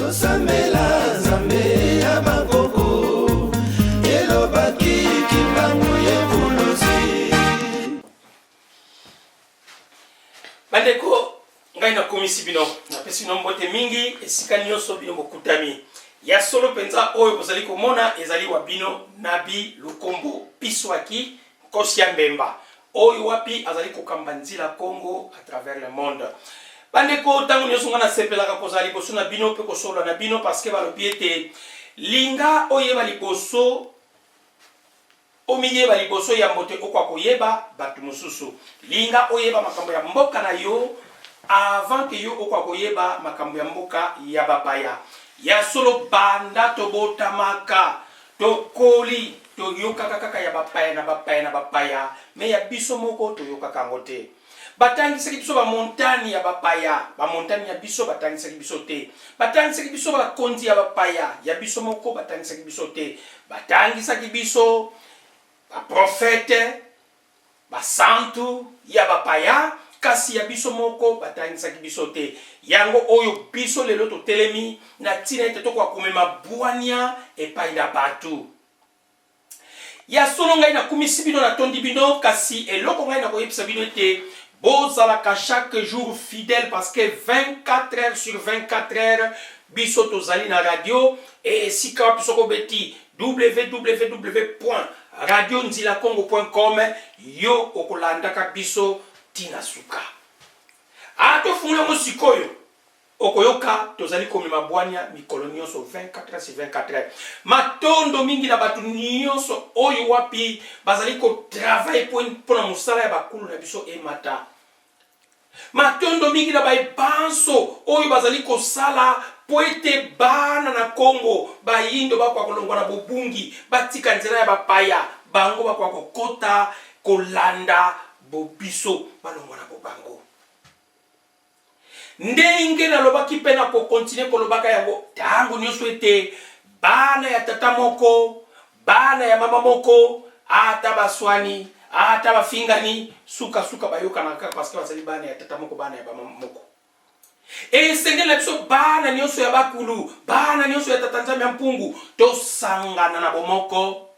Tosambela Nzambe ya bakoko, elobaki Kimbangu ye Mvuluzi. Bandeko, ngai nakomisi bino, napesi bino mbote mingi esika nyonso bino bokutami. Ya solo mpenza, oyo bozali komona ezali wa bino Nabi Lukombo Piswaki Nkosi ya Mbemba, oyo wapi azali kokamba Nzila Congo à travers le monde. Bandeko, ntango nyonso ngai nasepelaka kozala liboso na bino mpe kosolola na bino, parce que balobi ete linga oyeba liboso, omiyeba liboso yambo te okoka koyeba bato mosusu. Linga oyeba makambo ya mboka na yo avant que yo okoka koyeba makambo ya mboka ya bapaya. Ya solo, banda tobotamaka, tokoli, toyokaka kaka ya bapaya na bapaya na bapaya, mais ya biso moko toyokaka yango te. Batangisaki biso bamontagne ya bapaya, bamontagne ya biso batangisaki biso te. Batangisaki biso bakonzi ya bapaya, ya biso moko batangisaki biso te. Batangisaki biso baprofete, basantu ya bapaya, kasi ya biso moko batangisaki biso te. Yango oyo biso lelo totelemi na ntina ete tokoka komema bwania epai na bato. Ya solo, ngai nakumisi bino, natondi bino, kasi eloko ngai nakoyebisa bino ete bozalaka chaque jour fidèle, parce que 24 heures sur 24 heures biso tozali na radio. Esika wapi? Soki obeti www.radionzilacongo.com, yo okolandaka biso ntina suka. Atofungola yango sikoyo, okoyoka tozali komema bwania mikolo nyonso, 24 heures sur 24 heures. Matondo mingi na bato nyonso oyo wapi bazali kotravailler mpo na mosala ya bakulu na biso emata. Matondo mingi na baye banso oyo bazali kosala mpo ete bana na Kongo bayindo bakoka kolongwa na bobungi, batika nzela ya bapaya, bango bakoka kokota kolanda bobiso, balongwa na bobango. Ndenge nalobaki mpe na kokontinue kolobaka yango ntango nyonso ete bana ya tata moko, bana ya mama moko, ata baswani, ata bafingani, sukasuka bayokanaka kaka, parce que bazali bana ya tata moko, bana ya bamama moko. Esengeli na biso bana nyonso ya bakulu, bana nyonso ya tata Nzambe ya mpungu, tosangana na bomoko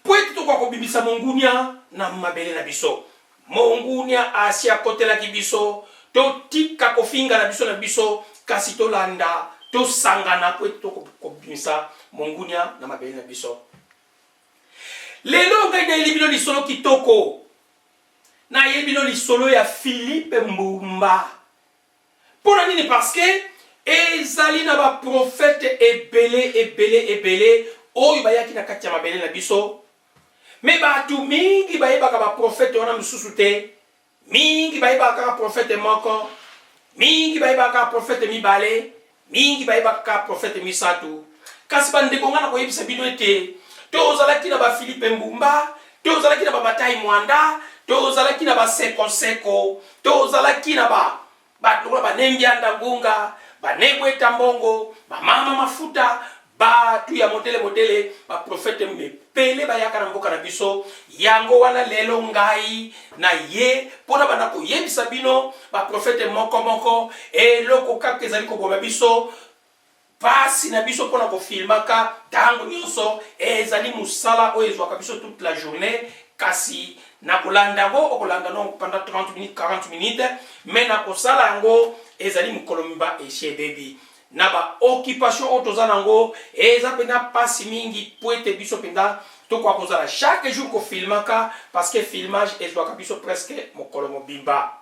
mpo ete tokoka kobimisa mongunia na mabele na biso. Mongunia asi akotelaki biso. Totika kofinga na biso na biso, kasi tolanda, tosangana mpo ete tokobimisa mongunia na mabele na biso. Lelo ngai nayeli bino lisolo kitoko, nayebi bino lisolo ya Philippe Mbumba. Mpo na nini? Parce que ezali na baprofete ebele ebele ebele oyo bayaki na kati ya mabele na biso, mais bato mingi bayebaka baprofete wana mosusu te. Mingi bayebaka kaka profete moko, mingi bayebaka kaka profete mibale, mingi bayebaka kaka profete misato. Kasi bandeko, ngai na koyebisa bino ete tozalaki na baFilipe Mbumba, tozalaki na baMatai Mwanda, tozalaki na basekoseko, tozalaki na ba bato lokola baNembianda Ngunga, baNebweta Mbongo, bamama Mafuta, bato ya modele modele, baprofete mepele bayaka na mboka na biso. Yango wana lelo ngai na ye mpona banda koyebisa bino baprofete moko moko. Eloko kaka ezali koboma biso, pasi na biso mpona kofilmaka ntango nyonso, ezali mosala oyo ezwaka biso toute la journée. Kasi na kolanda yango, okolanda no pendant 30 minutes, 40 minutes, mais na kosala yango ezali mokolo mibimba, esi ebebi na baoccupation oyo toza nango. Eza mpenza mpasi mingi po ete biso mpenza tokoka kozala chaque jour kofilmaka, parce que filmage ezwaka biso presque mokolo mobimba.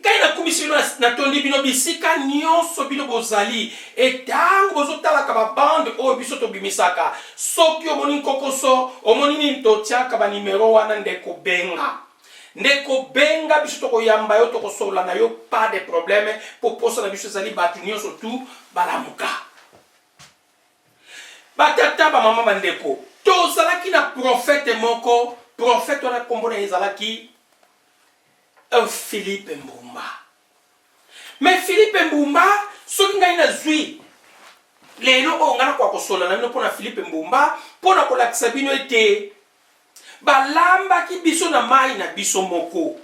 Ngai nakumisi bino, natondi bino bisika nyonso bino bozali. Etango bozotalaka babande oyo biso tobimisaka, soki omoni nkokoso, omoni nini, totiaka banimero wana. Ndeko, benga. Ndeko, benga biso, tokoyamba yo, tokosolola na yo, pas de problème, mpo posa na biso ezali bato nyonso tu balamuka. Batata, bamama, bandeko, tozalaki na profete moko. Profete wana nkombo na ye ezalaki Philippe Mbumba. Mais Philippe Mbumba, soki ngai nazwi lelo oyo ngai nakoka kosolola na bino mpona Philippe Mbumba, mpona kolakisa bino ete balambaki biso na mai na biso moko.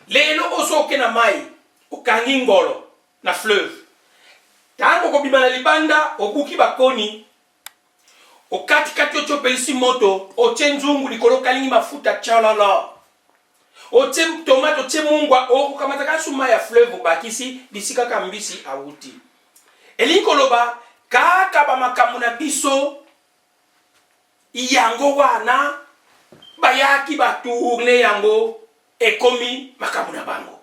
Lelo oyo soki oke na mai, okangi ngolo na fleuve. Ntango okobima na libanda, obuki bakoni, okatikati, otie, opelisi moto, otie nzungu likolo, okalingi mafuta tiololo, otie tomate, otie mungwa, okokamata kaka su mai ya fleuve, obakisi bisika kaka mbisi awuti. Elingi koloba kaka bamakambo na biso yango wana bayaki batourne yango ekomi makambo na bango.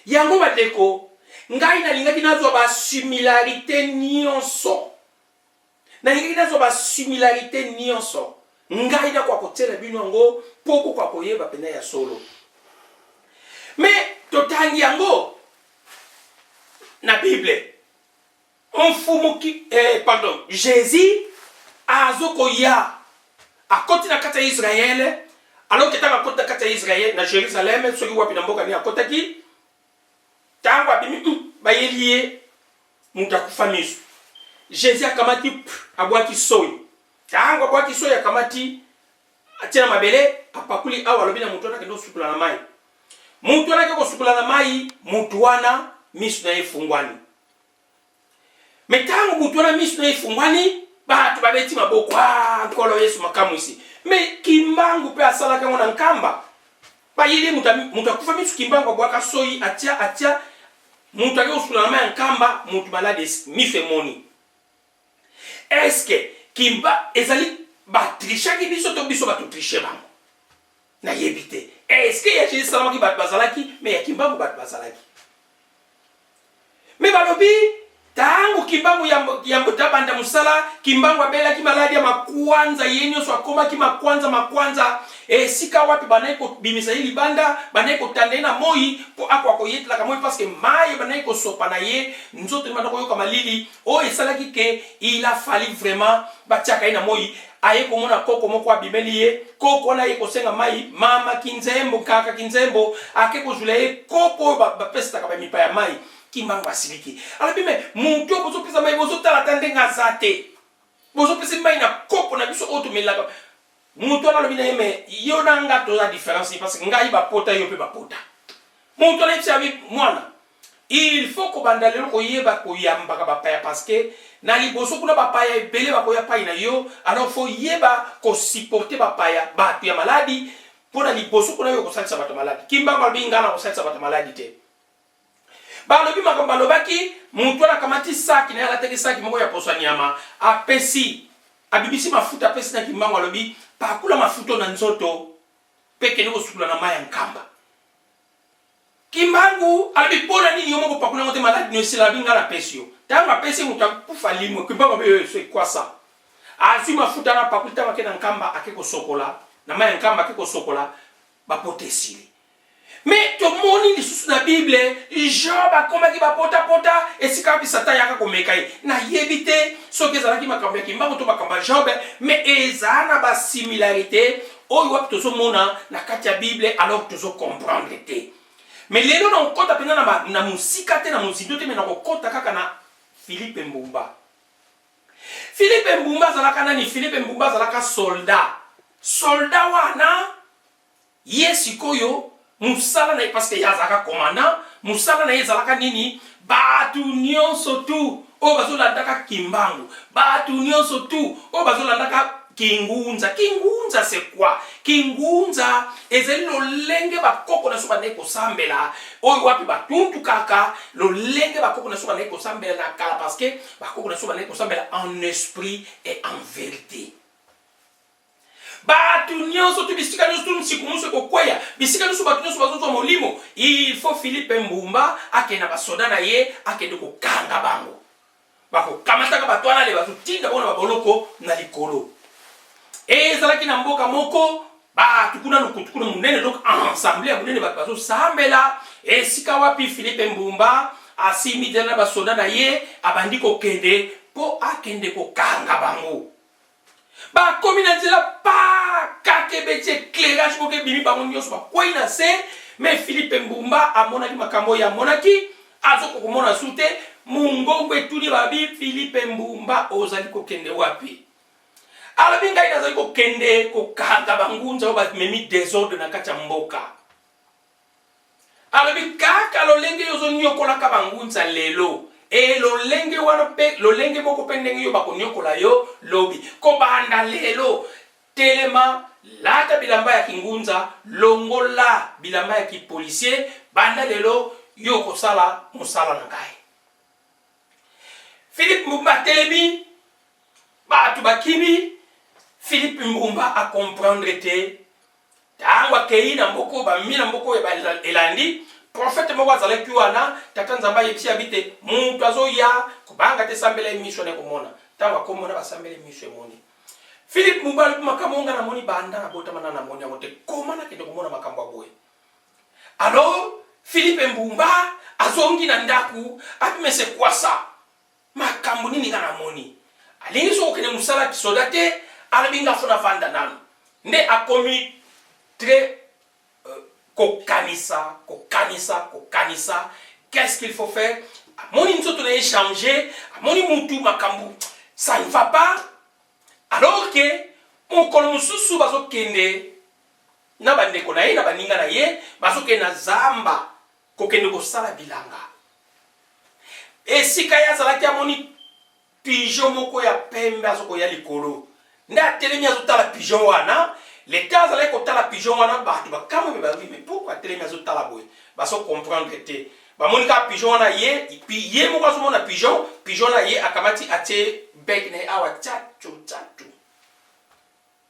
Yango bandeko, ngai nalingaki nazwa basimilarite nyonso, nalingaki nazwa basimilarite nyonso, ngai nakoka kotiela bino yango mpo bokoka koyeba mpenza ya solo. Me totangi yango na Bible. Mfumu ki, eh, pardon, Jesus azokoya akoti na kati ya Israël, alors que ntango akoti na kati ya Israël na Jérusalem, soki wapi na mboka nini akotaki, ntango abimi, bayeli ye moto akufa miso. Jesus akamati, abwaki soyi. Ntango abwaki soyi, akamati atie na mabele, apakuli awa, alobi na moto wana akende kosukola na mai. Moto wana ake kosukola na mai, moto wana miso na ye efungwani. Me ntango moto wana miso na ye efungwani, bato babeti maboko, ah, Nkolo Yesu makamwisi. Me Kimbangu mpe asalaka yango na Nkamba. Bayeli moto akufa miso, Kimbangu abwaka soyi, atia atia, moto ake kosukola na mai ya Nkamba, moto malade miso emoni. Est-ce Kimba ezali batrichaki biso to biso bato triche bango? Nayebi te. Est-ce que ya Jésus esalamaki bato bazalaki, me ya Kimbangu bato bazalaki. Me balobi ntango Kimbangu yambo tabanda mosala, Kimbangu abelaki maladi ya makwanza, ye nyonso akomaki makwanza makwanza, esika wapi bandaki kobimisa ye libanda, bandaki kotanda ye na moi mpo akoka koyetelaka moi, parce que mai ebandaki kosopa na ye nzoto, ebanda koyoka malili oyo esalaki ke il a fallu vraiment batiaka ye na moi. Aye komona koko moko abimeli ye, koko wana aye kosenga mai, mama Kinzembo, nkaka Kinzembo ake kozwela ye kopo oyo bapesaka bamipa ya mai. Kimbangu asiliki, alobi me motu oyo bozopesa mai, bozotala ata ndenge aza te, bozopesa mai na kopo na biso oyo tomelaka. Motu wana alobi na ye, me yo na nga toza différence, parce que ngai bapota, yo mpe bapota. Motu wana yebisi abi, mwana, il faut kobanda lelo koyeba koyambaka bapaya, parce que na liboso kuna bapaya ebele bakoya pai na yo. Alors faut yeba kosupporter bapaya, bato ya maladi, mpo na liboso kuna yo kosalisa bato maladi. Kimbangu alobi, ngai na kosalisa bato maladi te. Balobi makambo balobaki, motu wana akamati saki na ye, alataki saki moko ya poso ya nyama, apesi, abimisi mafuta, apesi na Kimbangu, alobi, pakula mafuta na nzoto mpe kende kosukola na mai ya Nkamba. Kimbangu alobi, mpo na nini yo moko pakula yango te, maladi no esila? Alobi, ngai napesi yo. Ntango apesi, moto akufa limwe. Kimbangu alobi, oyo c'est quoi ça? Azwi mafuta na pakuli, ntango ake na Nkamba, ake kosokola na mai ya Nkamba, ake kosokola, bapota esili. Me tomoni lisusu na Bible, Job akomaki bapotapota esika wapi Satan ayaka komeka ye. Nayebi te soki ezalaki makambo ya Kimbangu to makambo ya Job, me eza na basimilarité oyo wapi tozomona na kati ya Bible, alors tozocomprendre te. Me lelo na kokɔta mpenza na mosika te, na mozindo te, me na kokɔta kaka na Philippe Mbumba. Philippe Mbumba azalaka nani? Philippe Mbumba azalaka soldat. Soldat wana ye sikoyo mosala na ye, parce que ye azalaka commandant, mosala na ye ezalaka nini? Bato nyonso tu oyo bazolandaka Kimbangu, bato nyonso tu oyo bazolandaka Kingunza. Kingunza c'est quoi? Kingunza ezali lolenge bakoko na biso bandaki kosambela, oyo wapi batuntu kaka lolenge bakoko na biso bandaki kosambela na kala, parce que bakoko na biso bandaki kosambela en esprit et en vérité. Bato nyonso tu, bisika nyonso tu nsiku moso ekokweya, bisika nyonso bato nyonso bazozwa molimo, il faut Philippe Mbumba akende na basoda na ye, akende kokanga bango. Bakokamataka bato wana, le bazotinda bango na baboloko na likolo. Ezalaki na mboka moko, bato kuna lokutu kuna monene, donc ensemble ya monene, bato bazosambela esika wapi Philippe Mbumba asimbi nzela na basoda na ye, abandi kokende mpo akende kokanga bango. Bakomi na nzela, pa kaka ebeti éclairage moko ebimi, bango nyonso bakwei na se. Me Philippe Mbumba amonaki makambo oyo amonaki, azokoka komona su te. Mongongo etuni babi, Philippe Mbumba, ozali kokende wapi? Alobi, ngai nazali kokende kokanga bangunza oyo bamemi desordre na kati ya mboka. Alobi, kaka lolenge yo ozonyokolaka bangunza lelo. E lolenge wana mpe lolenge moko mpe ndenge yo bakonyokola yo lobi. Kobanda lelo, telema, lata bilamba ya kingunza, longola bilamba ya kipolisier, banda lelo yo okosala mosala na ngai. Philippe Mbumba atelemi, bato bakimi, Philippe Mbumba a comprendre te Tango akeyi na mboka oyo bamemi na mboka oyo elandi, prophète moko azalaki wana, tata Nzambe ayebisi abi te mutu azoya, kobanga te sambela ye miso na ekomona. Tango akomi wana basambeli miso emoni. Philippe Mbumba alobi makambo oyo nga namoni banda nabotama nanu namoni yango te, comment nakende komona makambo ya boye? Alors Philippe Mbumba azongi na ndaku abi mais c'est quoi ça? Makambo nini nga namoni? Alingi soki kokende mosala ya kisoda te, alobi nga fo navanda nanu. Nde akomi très euh, kokanisa, kokanisa, kokanisa, qu'est-ce qu'il faut faire? Amoni nzoto na ye changer, amoni mutu makambo ça ne va pas. Alors que mokolo mosusu bazokende na bandeko na ye na baninga na ye, bazokende na zamba kokende kosala bilanga. Esika ye azalaki amoni pigeon moko ya pembe azokoya likolo, nde atelemi azotala pigeon wana. Leta azalaki kotala pigeon wana, bato bakamwe me balobi me pourquoi atelemi azotala boye, bazo comprendre te. Bamoni kaka pigeon wana ye, ye moko azomona pigeon, pigeon na ye akamati atie bec na ye awa tchacho tchacho,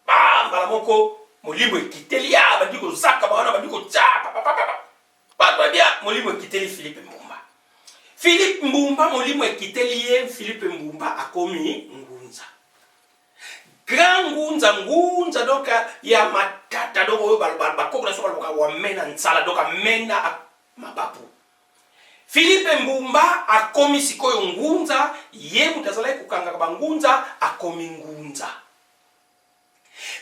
ba mbala moko molimo ekiteli ya bandi kozaka ba wana bandi kotya papapapa. Bato babia molimo ekiteli Philippe Mbumba. Philippe Mbumba molimo ekiteli ye, Philippe Mbumba akomi ngunza. Grand ngunza, ngunza donc ya matata donc oyo bakoko na biso balobaka wamena nsala donc amena mapapu. Philippe Mbumba akomi sikoyo ngunza, ye moto azalaki kokangaka bangunza akomi ngunza.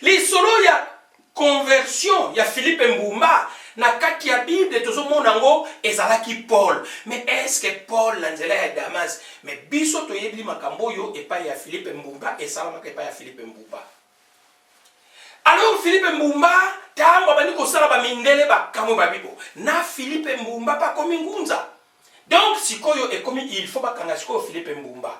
Lisolo ya conversion ya Philippe Mbumba na kati ya Bible tozomona yango ezalaki Paul. Mais est-ce que Paul na nzela ya Damas? Mais biso toyebi makambo oyo epai ya Philippe Mbumba esalamaka epai ya Philippe Mbumba. Alors Philippe Mbumba tango abandi kosala ba mindele bakamwe babibo na Philippe Mbumba pakomi ngunza. Donc sikoyo ekomi il faut bakanga sikoyo Philippe Mbumba.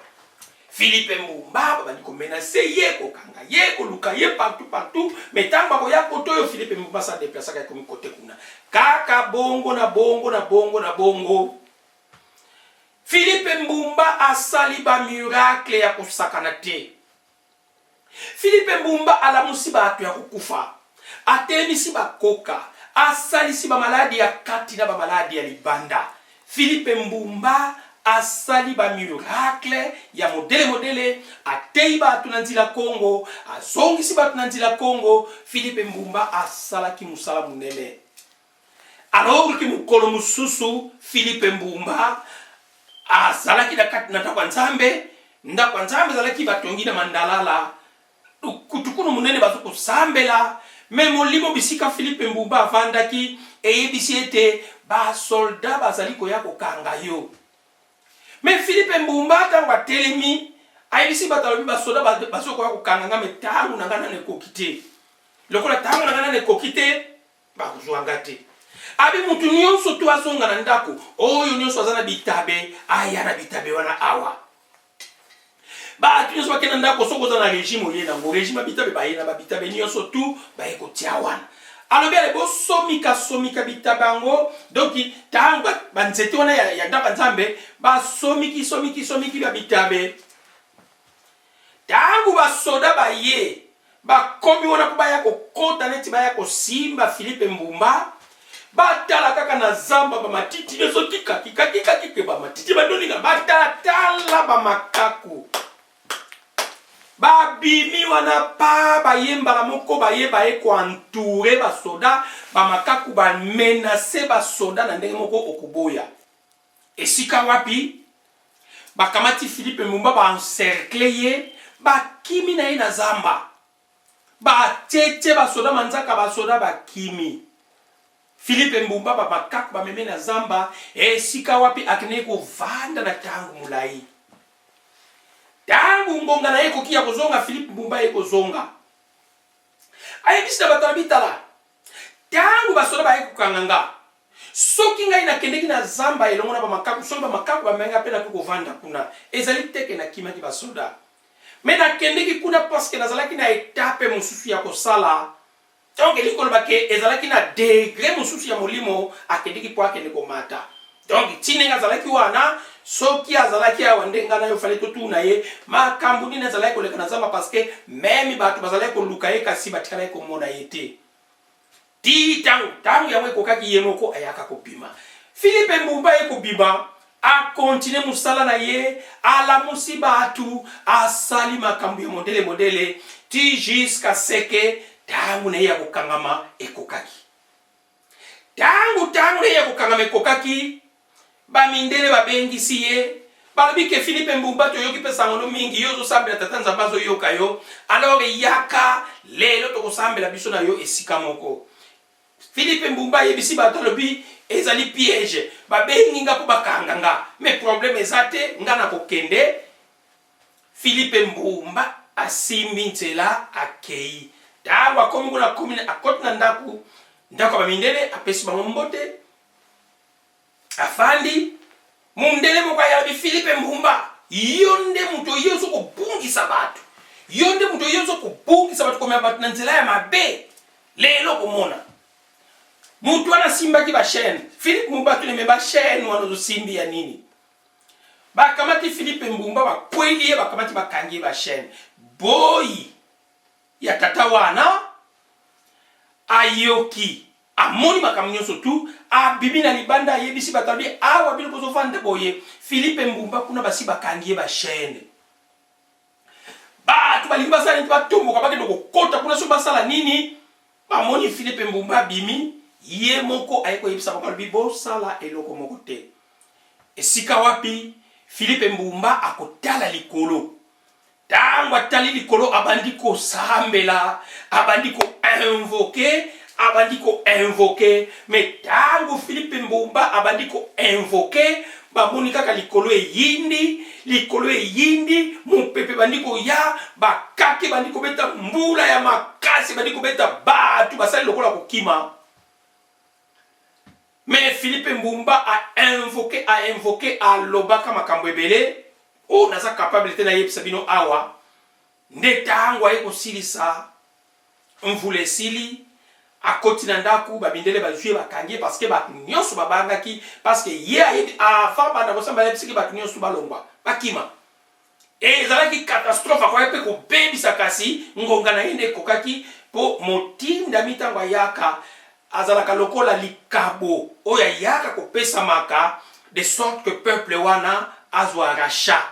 Philippe Mbumba babandi ko menacer ye, kokanga ye, koluka ye partout partout, mais tango bakoya kote oyo Philippe Mbumba sa deplaçaka ekomi kote kuna. Kaka bongo na bongo na bongo na bongo. Philippe Mbumba asali ba miracle ya kosakana te. Philippe Mbumba alamusi bato ya kokufa, atelemisi bakoka, asalisi ba maladi ya kati na ba maladi ya libanda. Philippe Mbumba asali ba miracle ya modele modele, ateyi bato na nzila Congo, azongisi bato na nzila Congo. Philippe Mbumba asalaki mosala monene. Alors que mokolo mosusu Philippe Mbumba azalaki na kati na ndako ya Nzambe, ndako ya Nzambe ezalaki batongi na mandalala, kutukunu monene bazo kosambela, me molimo bisika Philippe Mbumba avandaki eyebisi ete ba soldat bazali koya kokanga yo. Me Philippe Mbumba ntango atelemi ayebisi bato, alobi basoda bazo koya kokanga nga, me ntango na nga nano ekoki te. Lokola ntango na nga nano ekoki te, Bakozwa nga te. Abi mutu nionso to azonga na ndako, oyo nionso aza na bitabe aya na bitabe wana awa. Batu nionso bakenda ndako, soki oza na regime oye nango, regime ya bitabe baye na ba bitabe nionso tout baye kotia wana. Alobi ale bosomika somika bitabe yango, donc tango ba nzete wana ya, ya ndako ya Nzambe basomiki somiki somiki ba bitabe. Tango ba soda baye, bakomi wana mpo baya kokota neti baya kosimba Philippe Mbumba, batala kaka na zamba ba matiti nyonso kika kika kika kika ba matiti bandoninga batala tala ba makaku babimi wana pa baye mbala moko baye baye koentoure basoda bamakaku bamenase basoda na ndenge moko okoboya Esika wapi bakamati Philippe Mbumba ba encercler ye, bakimi na ye na zamba. Batietie basoda manzaka, basoda bakimi. Philippe Mbumba ba makaku bameme na zamba, esika wapi akendeki kovanda na tango molayi. Tango ngonga na ye ekoki ya kozonga, Philippe Mbumba aye kozonga. Ayebisi na bato alobi, tala, tango basoda baye kokanga nga, Soki ngai nakendeki na zamba elongo na bamakaku, soki bamakaku bamemaki ngai mpe nakoki kovanda kuna, ezali te ke nakimaki basoda. Mais nakendeki kuna parce que nazalaki na etape mosusu ya kosala. Donc elingi koloba ke ezalaki na degre mosusu ya molimo akendeki mpo akende komata. Donc ti ndenge azalaki wana, soki azalaki awa nde ngai na yo fallait totuna ye makambo nini azalaki koleka na zamba parce que meme bato bazalaki koluka ye kasi batikalaki komona ye te. Tii tango tango yango ekokaki ye moko ayaka kobima. Philippe Mbumba aye kobima, a continuer musala na ye, alamusi batu, asali makambo ya modele modele ti jusqu'à ce que tango na ye ya kokangama ekokaki. Tango tango na ye ya kokangama ekokaki, ba mindele babengisi ye, balobi ke Philippe Mbumba toyoki pe sango no mingi, yo ozosambela tata Nzambe azoyoka yo, alors yaka lelo tokosambela biso na yo esika moko. Philippe Mbumba ayebisi bato alobi ezali piège, babengi nga po bakanga nga, mais problème eza te, nga nakokende. Philippe Mbumba asimbi nzela akeyi. Tango akomi kuna akomi akoti na ndaku, ndako ya ba mindele, apesi bango mbote, afandi. Mundele moko aye alobi, Philippe Mbumba, yo nde moto oye ozo kobungisa bato, yo nde moto oye ozo kobungisa bato, komema bato na nzela ya mabe. Lelo okomona moto wana asimbaki ba chaine. Philippe Mbumba atuni, mais ba chaine wana ozosimbi ya nini? Bakamati Philippe Mbumba, bakweli ye, bakamati bakangi ye ba chaine. Boyi ya tata wana ayoki, amoni makambo nyonso tu, abimi na libanda, ayebisi bato, alobi awa bino bozovanda boye, Philippe Mbumba kuna basi bakangi ye ba chaine. Bato balingi basala nini? Batomboka, bakende kokota kuna, soki basala nini? Bamoni Philippe Mbumba abimi, ye moko aye koyebisa bango, alobi bosala eloko moko te. Esika wapi Philippe Mbumba akotala likolo. Tango atali likolo abandi kosambela, abandi ko invoquer, abandi ko invoquer. Mais tango Philippe Mbumba abandi ko invoquer, bamoni kaka likolo eyindi, likolo eyindi, mopepe ebandi koya, bakake ebandi kobeta, mbula ya makasi ebandi kobeta, batu basali lokola kokima. Mais Philippe Mbumba a invoquer, a invoquer, alobaka makambo ebele oyo naza capable te nayebisa bino awa. Nde tango aye kosilisa, mvula esili, akoti na ndaku, ba mindele bazui ye bakangi ye parce que batu nionso babangaki, parce que ye ayebi avant abanda kosamba ayebisaki batu nionso balongwa, bakima. Ezalaki catastrophe, akokaki mpe kobebisa kasi ngonga na ye nde ekokaki mpo motindami ntango ayaka azalaka lokola likabo oyo ayaka kopesamaka de sorte que peuple wana azwa rachat.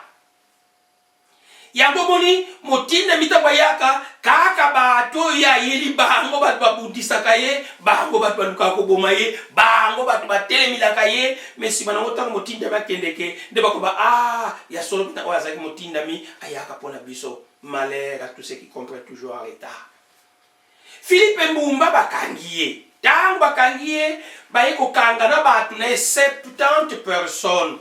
Yango omoni motindami ntango ayaka kaka bato oyo ye ayeli bango bato babundisaka ye, bango bato balukaka koboma ye, bango bato batelemelaka ye, mais sima nango ntango motindami akendeke nde bakoba ah ya solo mpenza oyo azalaki motindami ayaka mpo na biso. Malheur à tous ceux qui comprennent toujours en retard. Philippe Mbumba bakangi ye, ntango bakangi ye baye kokanga na bato na ye 70 personnes.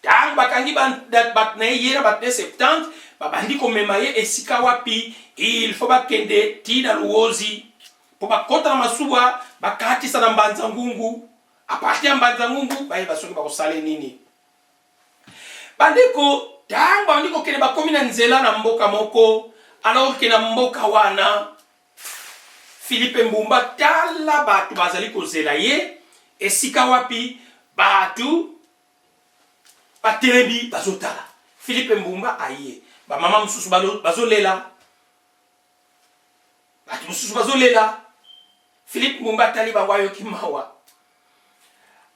Ntango bakangi bato na ye, ye na bato na ye 70, babandi komema ye esika wapi il faut bakende ti na Luozi mpo bakota na masuwa bakatisa na Mbanza Ngungu. A partir ya Mbanza Ngungu bayeba soki bakosala nini. Bandeko, ntango babandi kokende bakomi na nzela na mboka moko, alors ke na mboka wana Philippe Mbumba tala bato bazali kozela ye esika wapi bato batelemi bazotala Philippe Mbumba aye, ba mama mosusu bazolela, bato mosusu bazolela. Philippe Mbumba atali bango ayoki mawa,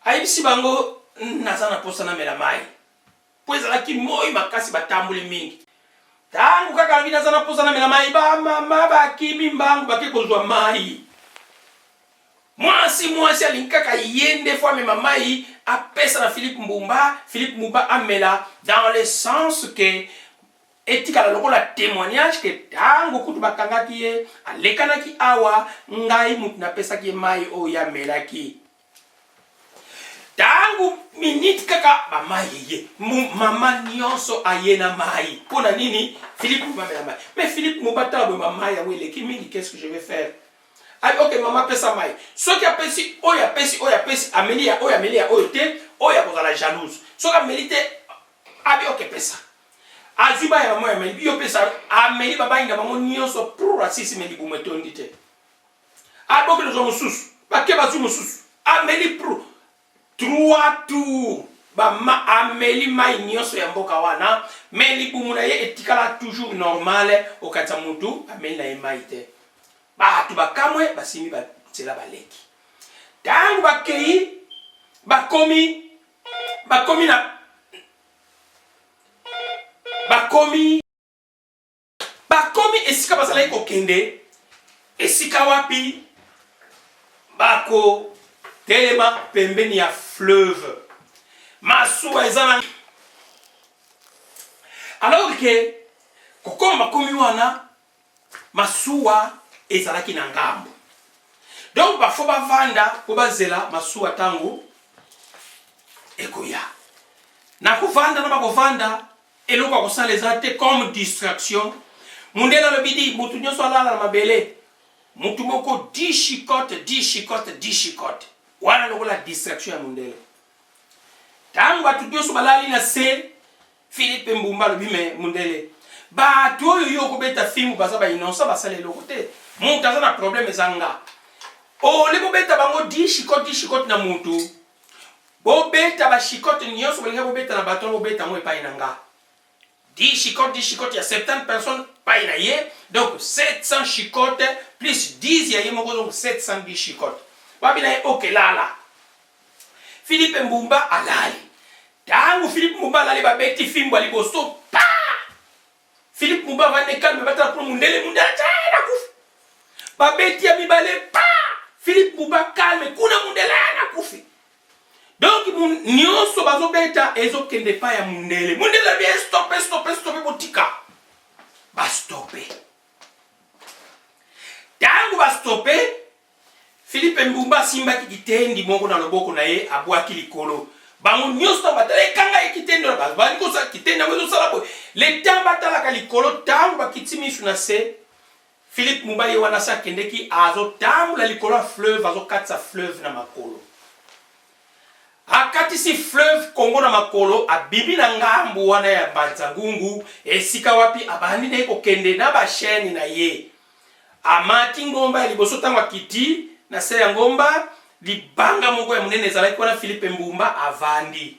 ayebisi bango naza na posa namela mayi po ezalaki moi makasi batamboli mingi. Tango kaka alobi naza na posa namela mayi, ba mama bakimi mbangu bake kozwa mayi. Mwasi mwasi alingi kaka ye nde fo amema mayi apesa na Philippe Mbumba, Philippe Mbumba amela dans le sens que etikala lokola temoignage que tango kutu bakangaki ye alekanaki awa ngai mutu napesaki ye mayi oyo ye amelaki. Tango minute kaka ba mayi eye, mama nionso aye na mayi pona nini? Philippe Mbumba amela mayi. Mais Philippe Mbumba tala boye ba mayi yango eleki mingi, qu'est-ce que je vais faire? Abi ok mama pesa mai. Soki apesi oyo apesi oyo apesi ameli ya oyo ameli ya oyo te, oyo akozala jalouse. Soki ameli te abi ok pesa. Azwi baya mama oyo ameli yo pesa ameli babangi na bango nyonso prr asisi me libumu etondi te. Aboki lozwa mosusu bake bazwi mosusu ameli prr Trois tours ba ma ameli mayi nionso ya mboka wana mais libumu na ye etikala toujours normal okanisa mutu ameli na ye mayi te. Batu bakamwe basimbi ba nzela baleki. Tangu bakeyi bakomi bakomi na bakomi Bakomi esika bazalaki kokende, esika wapi bakotelema pembeni ya fleuve. Masuwa eza na alors que kokoma bakomi wana masuwa ezalaki na ngambo, donc bafo bavanda mpo bazela masuwa ntango ekoya. Na kovanda na bakovanda Eloko ya kosala eza te comme distraction. Mundele alobi di mutu nionso alala na mabele. Mutu moko 10 chicotte, 10 chicotte, 10 chicotte. Wana lokola distraction ya mundele. Tango batu nionso balali na se, Philippe Mbumba alobi mais mundele, batu oyo yo okobeta fimbu baza ba innocent basali eloko te. Mutu aza na problème eza nga. Ole bobeta bango 10 chicotte, 10 chicotte na mutu. Bobeta ba chicotte nionso bolingaki bobeta na bato wana bobeta yango epayi na nga. 10 chicotte 10 chicotte ya 70 personnes epayi na ye donc 700 chicotte plus 10 ya ye moko donc 710 chicotte. Babi na ye ok lala. Philippe Mbumba alali. Tango Philippe Mbumba alali babeti fimbo ya liboso pa! Philippe Mbumba avandi calme batala kuna mundele mundele tee nakufi. Babeti ya mibale pa! Philippe Mbumba calme kuna mundele nakufi. Donc nionso bazobeta ezokende epai ya mundele. Mundele alobi eh, stoppe stoppe stoppe botika. Ba stoppe. Tango ba stoppe Philippe Mbumba asimbaki kitendi moko na loboko na ye abwaki likolo. Bango nyonso ntango batala ekanga ye kitendi wana bazali kosala kitendi yango ezosala boye. Le temps batalaka likolo ntango bakiti misu na se Philippe Mbumba ye wana se akendeki azotambola likolo ya fleuve azokatisa fleuve na makolo. Akatisi fleuve Congo na makolo abimi na ngambu wana ya Mbanza Ngungu esika wapi abandi na ye kokende na ba chaines na ye. Amati ngomba ya liboso, ntango akiti na se ya ngomba, libanga moko ya monene ezalaki wana, Filipe Mbumba avandi.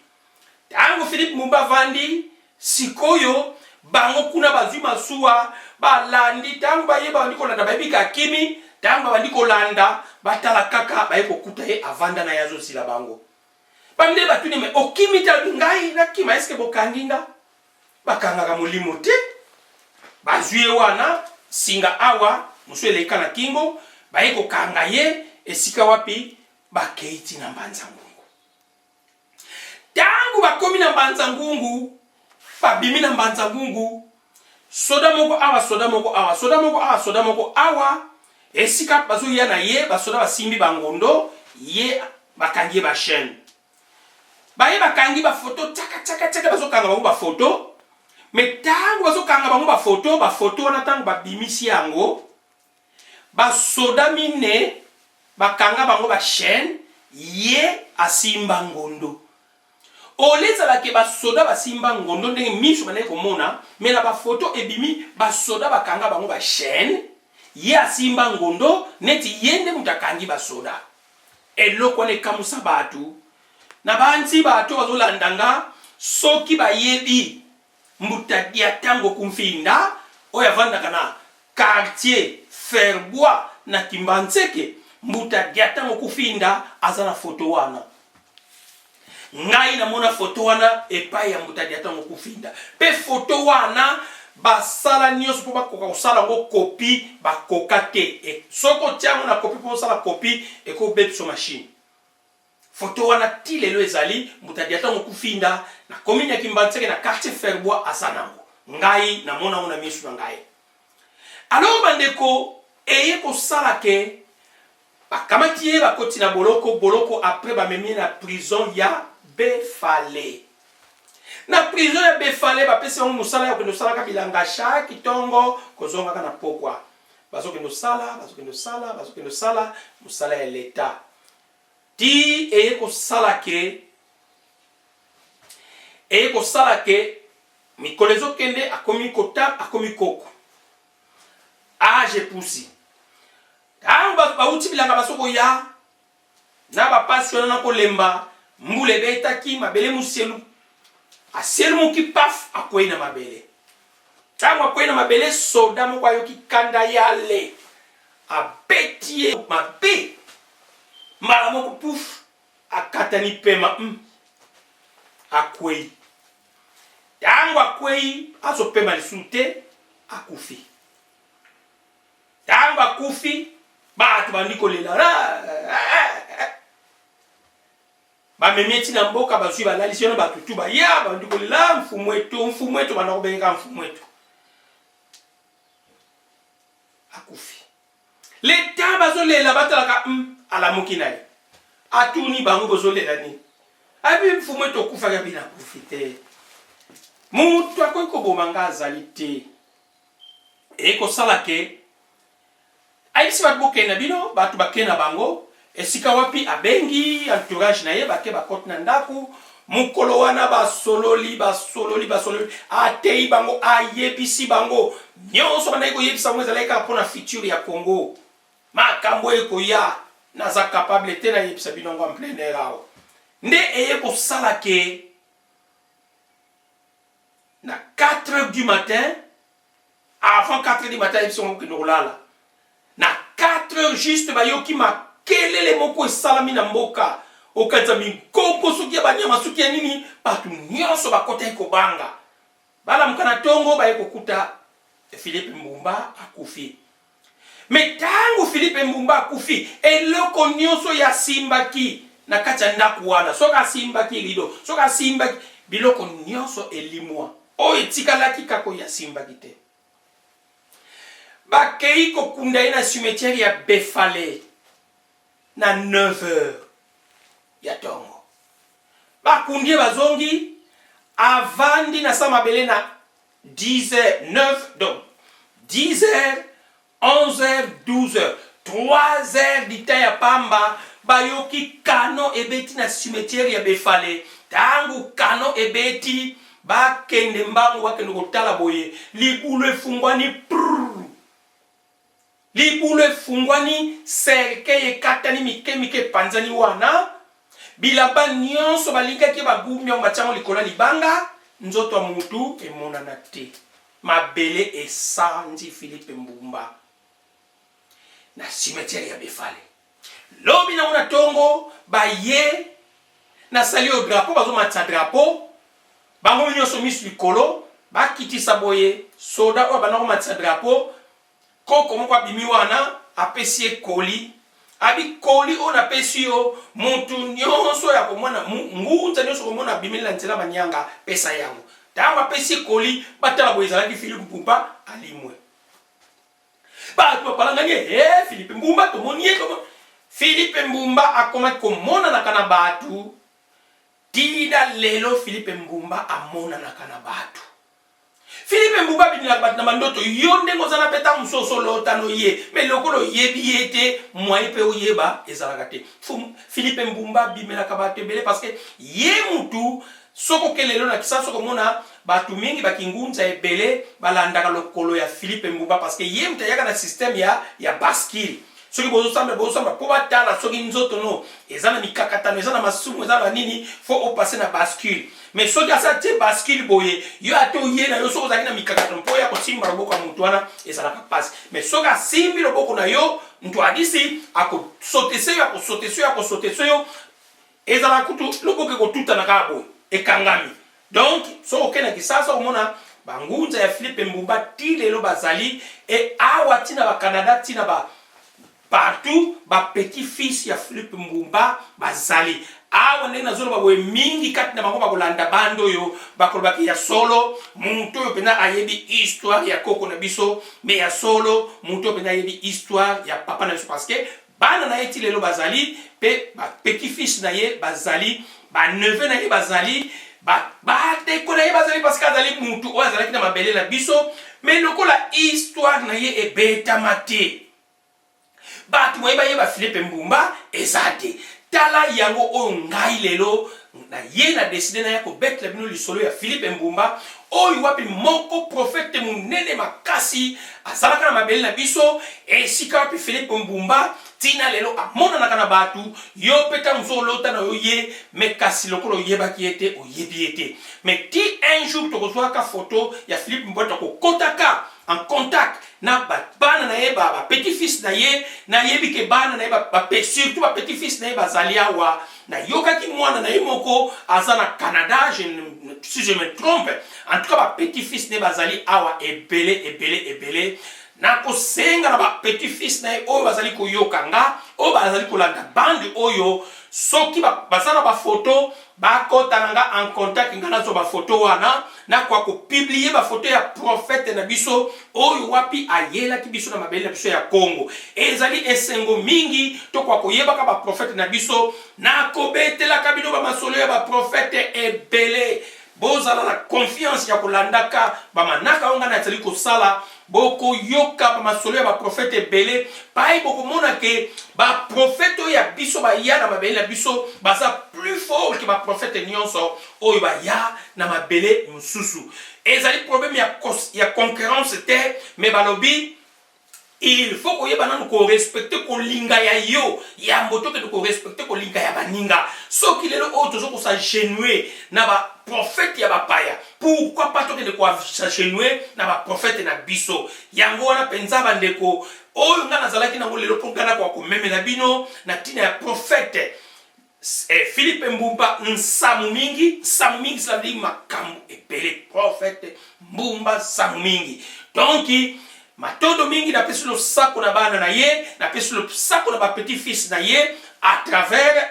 Ntango Filipe Mbumba avandi, sikoyo bango kuna bazwi masuwa, balandi. Ntango baye babandi kolanda, bayebi ke akimi. Ntango babandi kolanda, batala kaka, baye kokuta ye avanda na ye azozila bango. Bamindele batuni, me okimi te? Alobi, ngai nakima, eske bokangi nga? Bakangaka molimo te. Bazwi ye wana, singa awa, mosusu eleka na kingo, baye kokanga ye esika wapi bakei ti na Mbanza Ngungu. Tango bakomi na Mbanza Ngungu, babimi na Mbanza Ngungu, soda moko awa, soda moko awa, soda moko awa, soda moko awa, esika bazoya na ye, basoda basimbi bangondo, ye bakangi ye ba chaine. Baye bakangi ba photo tchaka tchaka tchaka bazokanga bango ba photo mais tango bazokanga bango ba photo ba photo wana tango babimisi yango basoda mine bakanga bango ba chaîne ye asimba ngondo ole ezala ke basoda basimba ngondo ndenge miso bandaki komona mais na ba photo ebimi basoda bakanga bango ba chaîne ye asimba ngondo neti ye nde moto akangi basoda. Eloko wana ekamusa batu. Nabanzi batu oyo bazolanda nga soki bayebi Mbuta Diatango Kumfinda oyo avandaka na quartier Ferbois na Kimbanseke, Mbuta Diatango Kufinda aza na photo wana. Ngai namona photo wana epai ya Mbuta Diatango Kufinda. Pe photo wana basala nionso po bakoka kosala yango copie bakoka te. E, soki otia yango na copie po osala copie ekobebisa machine. Photo wana ti lelo ezali Mbuta Diatango Kufinda na commune ya Kimbanseke na quartier Ferbois aza nango. Ngai namona yango na misu na ngai. Alors bandeko eye kosala ke Bakamati ye bakoti na boloko, boloko après bamemi ye na prison ya Befale. Na prison ya Befale bapesi bango mosala ya kokende kosalaka bilanga chaque tongo, kozongaka na pokwa. Bazokende kosala, bazokende kosala, bazokende kosala mosala ya leta ti eye kosala ke eye kosala ke mikolo ezokende, akomi kota, akomi koko, age epusi. Ntango bauti bilanga, bazokoya na bapasi wana na kolemba, mbula ebetaki mabele, moselu aselumuki, paf, akwei na mabele. Ntango akwei na mabele, soda moko ayoki kanda yale, abeti ye mabe mbala moko, puf, akatani pema, akwei. Ntango akwei, azopema lisusu te, akufi. Ntango akufi, bato bandi kolela. Bamemi eti na mboka, bazwi, balalisi wana, bato tu baya, bandi kolela: "Mfumu etu, mfumu etu." Banda kobengeka mfumu etu akufi. Leta bazolela, batalaka, alamuki na ye, atuni bango: "Bozolela nini?" Abi: "Mfumu etu okufaki." Abi: "Nakufi te, moto akoki koboma nga azali te." Ekosala ke ayebisi bato: "Bokende na bino." Bato bakende na bango esika wapi abengi entourage na ye, bake, bakoti na ndako. Mokolo wana basololi, basololi, basololi, ateyi bango, ayebisi bango nyonso. Bandaki koyebisa bango, ezalaki kaka mpona futur ya Congo, makambo ekoya. Naza capable te nayebisa bino yango en plein air awa. Nde eye kosala ke na 4 heures du matin, avant 4 heures du matin, ayebisi bango kokende kolala. Na 4 heures juste, bayoki makelele moko esalami na mboka, okanisa minkonko, soki ya banyama, soki ya nini. Bato nyonso bakotaki kobanga. Balamuka na ntongo, baye kokuta Philippe Mbumba akufi. Me ntango Philippe Mbumba akufi, eloko nyonso ya asimbaki na kati ya ndako wana, soki asimbaki rideau, soki asimbaki biloko nyonso, elimwa. Oyo etikalaki kaka oyo asimbaki te. Bakei kokunda ye na cimetière ya Befale na 9 heures ya ntongo. Bakundi ye, bazongi, avandi na sa mabele na 10 heures, 9, donc 10 heures, 11 heures, 12 heures, 3 heures du temps ya pamba, bayoki canon ebeti na cimetière ya Befale. Ntango canon ebeti, bakende mbangu, bakende kotala boye, libulu efungwani prrr. Libulu efungwani, cercueil ekatani mike mike, epanzani wana. Bilamba nyonso balingaki bagumbi yango, batiango likolo ya libanga, nzoto ya mutu emonana te. Mabele esanzi Philippe Mbumba na cimetière ya Befale. Lobi nango na ntongo, baye nasali oyo drapeau, bazomatisa drapeau, bango nyonso misu likolo, bakitisa boye. Soda oyo abanda komatisa drapeau, koko moko abimi wana, apesi ye koli. Abi: "Koli oyo napesi yo, motu nyonso ya komona, ngunza nyonso komona abimeli na nzela manyanga, pesa yango." Ntango apesi ye koli, batala boye, ezalaki Philippe Mbumba alimwe. Bato bapalangani: "E, Philippe Mbumba, tomoni ye." Philippe Mbumba akomaki komonanaka na bato tina lelo. Philippe Mbumba amonanaka na bato. Philippe Mbumba abinelaka bato na bandoto. Yo ndenge oza na mpe, ntango mosusu olotano ye, me lokola oyebi ye te, moyen mpe oyeba ezalaka te. Philippe Mbumba abimelaka bato ebele, parce que ye mutu, soki oke lelo na Kisasa, soki omona bato mingi bakingunza ebele balandaka lokolo ya Philippe Mbumba, parce que ye mutu ayaka na système ya bascule. Soki bozosambela, bozosambela mpo batala soki nzoto no eza na mikakatano, eza na masumu, eza na nini, fo opase na bascule. Mais soki asa tie bascule boye, yo ate oye na yo, soki ozalaki na mikakatano, mpo oya kosimba loboko ya motu wana ezalaka mpasi. Mais soki asimbi loboko na yo, nto adisi akosotese yo, akosotese yo, akosotese yo, ezalaka kutu loboko ekotutana kaka boye, ekangami. Donc soki okende na Kisasa, omona bangunza ya Philippe Mbumba ti lelo bazali. E awa ntina Bacanada, ntina ba partout, bapetit fils ya Philippe Mbumba bazali awa. Ndenge nazoloba boye, mingi kati na bango bakolanda bande oyo, bakolobaki: "Ya solo, moto oyo mpenza ayebi histoire ya koko na biso. Me ya solo, moto oyo mpenza ayebi histoire ya papa na biso", parce que bana na ye ti lelo bazali mpe, bapetit fils na ye bazali, baneveu na ye bazali, bandeko na ye bazali, parce que azali mutu oyo azalaki na mabele na biso. Mais lokola histoire na ye ebetama te, bato moye bayeba Philippe Mbumba eza te. Tala yango oyo ngai lelo na ye na decide naya kobetela bino lisolo ya Philippe Mbumba, oyo wapi moko prophète monene makasi azalaka na mabele na biso, esika wapi Philippe Mbumba tina lelo amonanaka na bato. Yo mpe ntango mosusu olota na yo ye, mais kasi lokola oyebaki ye te, oyebi ye te. Mais ti un jour tokozwaka photo ya Philippe Mbumba, tokokotaka en contact na bana na ye, ba petit fils na ye. Nayebi ke bana na ye ba, surtout ba petit fils na ye bazali awa. Nayokaki mwana na ye moko aza na Canada, si je me trompe. En tout cas, ba petit fils na ye bazali awa ebele, ebele, ebele. Nakosenga na ba petit fils na ye oyo bazali koyoka nga, oyo bazali kolanda bande oyo, soki baza na bafoto, bakota na nga en contact, nga nazwa bafoto wana, nakoka kopublier bafoto ya prophète na biso oyo wapi ayelaki biso na mabele na biso ya Congo. Ezali esengo mingi tokoka koyebaka baprophète na biso. Nakobetelaka bino bamasolo ya baprophète ebele. Bozala na confiance ya kolandaka bamanaka oyo ngai nazali kosala. Bokoyoka bamasolo ya baprophète ebele pai. Bokomona ke baprophète oyo ya biso baya na mabele na biso baza plus fort ke baprophète nyonso oyo baya na mabele mosusu. Ezali problème ya concurrence te, mais balobi il faut koyeba nanu korespecter kolinga ya yo yambo tokende korespecter kolinga ya baninga. Soki lelo oyo toza kos'agenouiller na baprophète ya bapaya, pourquoi pas tokende kos'agenouiller na baprophète na biso? Yango wana mpenza, bandeko, oyo ngai nazalaki nango lelo mpo ngai nakoka komemela bino na ntina ya prophète Philippe Mbumba Nsamu mingi. Nsamu mingi, cela veut dire makambo ebele. Prophète Mbumba Nsamu mingi. Donc matondo mingi, napesi losako na bana na ye, napesi losako na bapetit fils na ye à travers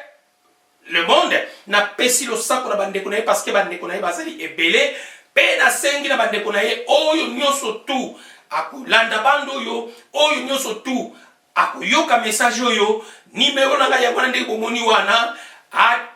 le monde, napesi losako na bandeko na ye, parce que bandeko na ye bazali ebele. Mpe nasengi na bandeko na ye oyo nyonso tu akolanda bande oyo, oyo nyonso tu akoyoka message oyo, nimero na ngai yango wana ndenge bomoni wana,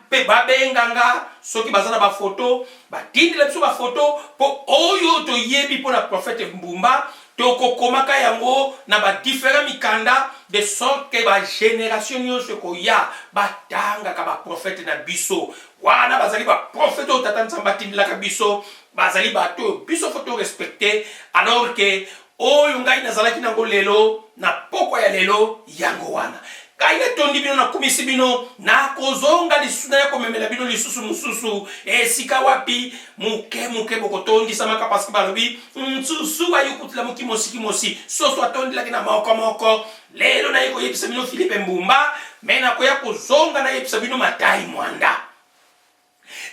mpe babenga nga soki baza na bafoto, batindela biso bafoto, mpo oyo toyebi mpo na prophète Mbumba tokokomaka yango na badifférent mikanda, de sorte ke bagénération nyonso ekoya batangaka baprophète na biso wana. Bazali baprophète oyo Tata Nzambe atindelaka biso, bazali bato oyo biso faut torespecter. Alors ke oyo ngai nazalaki nango lelo na pokwa ya lelo, yango wana. Ngai natondi bino, nakumisi bino. Nakozonga lisusu, naya komemela bino lisusu mosusu esika wapi moke moke bokotondisamaka, parce que balobi nsusu ayokutila moki mosiki mosi soso atondelaki na moko moko. Lelo naye koyebisa bino Philippe Mbumba, mais nakoya kozonga nayebisa bino Matai Mwanda,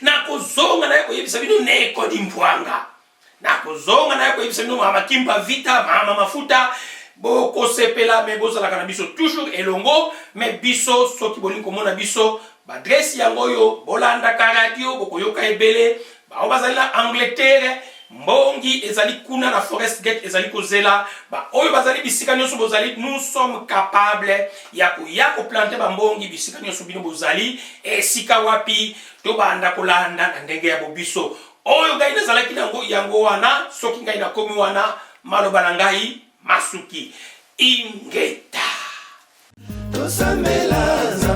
nakozonga naye koyebisa bino Nekodi Mpwanga, nakozonga naye koyebisa bino Mama Kimpa Vita, Mama Mafuta. Bokosepela, mais bozalaka na biso toujours elongo. Mais biso, soki bolingi komona biso, baadresse yango oyo. Bolandaka radio, bokoyoka ebele. Bao bazali na Angleterre, mbongi ezali kuna na Forest Gate, ezali kozela. Baoyo bazali bisika nyonso bozali, nous sommes capables ya koya koplanter bambongi bisika nyonso bino bozali, esika wapi tobanda kolanda na ndenge ya bobiso. Oyo ngai nazalaki nango yango wana. Soki ngai nakomi wana, maloba na ngai masuki. Ingeta. Tosambela.